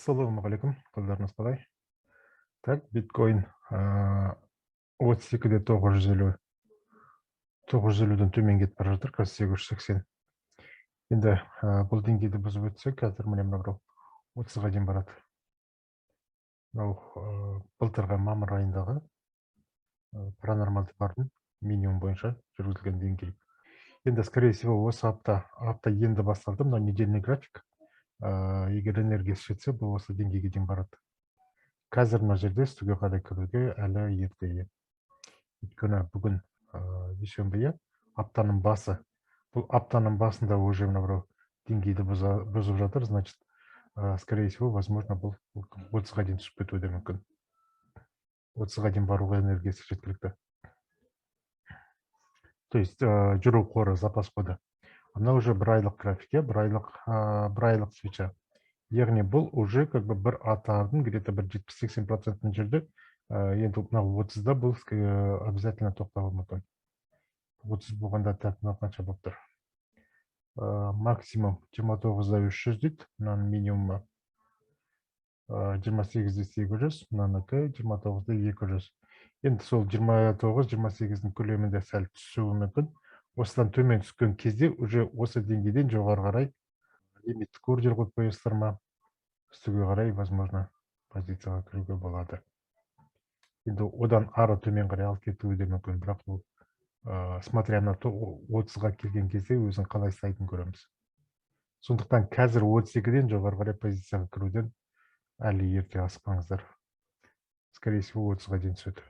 Ассалаумағалейкум, қалдарыңыз қалай? Так, биткоин 32 де 950, 950-ден төмен кетіп бара жатыр, қазір 880. Енді бұл деңгейді бұзып өтсе, қазір, міне, мынау 30-ға дейін барады. Мынау былтырғы мамыр айындағы паранормалды бардың минимум бойынша жүргізілген деңгей. Енді, скорее всего, осы апта енді басталды, мынау недельный график. Егер энергиясы жетсе, бұл осы деңгейге дейін барады. Қазір мына жерде үстіге қарай кіруге әлі ерте, өйткені бүгін дүйсенбі, иә, аптаның басы. Бұл аптаның басында уже мына біреу деңгейді бұзып жатыр, значит, скорее всего, возможно, бұл 30-ға дейін түсіп кетуі де мүмкін. 30-ға дейін баруға энергиясы жеткілікті, то есть жүру қоры, запас хода. Мынау уже бір айлық график, иә, бір айлық свеча, яғни бұл уже как бы бір атардың где то бір 70-80 процентін жүрді. Енді мынау 30-да бұл обязательно тоқтауы мүмкін. 30 болғанда, так, мынау қанша болып тұр? Максимум 29 да 300 дейді, мынаның минимумы 28 де 800, мынанікі 29 да 200. Енді сол 29, 28-дің көлемінде сәл түсуі мүмкін. Осыдан төмен түскен кезде уже осы деңгейден жоғары қарай лимиттік ордер қойып қоясыздар ма, үстіге қарай, возможно, позицияға кіруге болады. Енді одан ары төмен қарай алып кетуі де мүмкін, бірақ бұл смотря на то, 30-ға келген кезде өзін қалай ұстайтынын көреміз. Сондықтан қазір 32-ден жоғары қарай позицияға кіруден әлі ерте, асықпаңыздар. Скорее всего, 30-ға дейін түседі.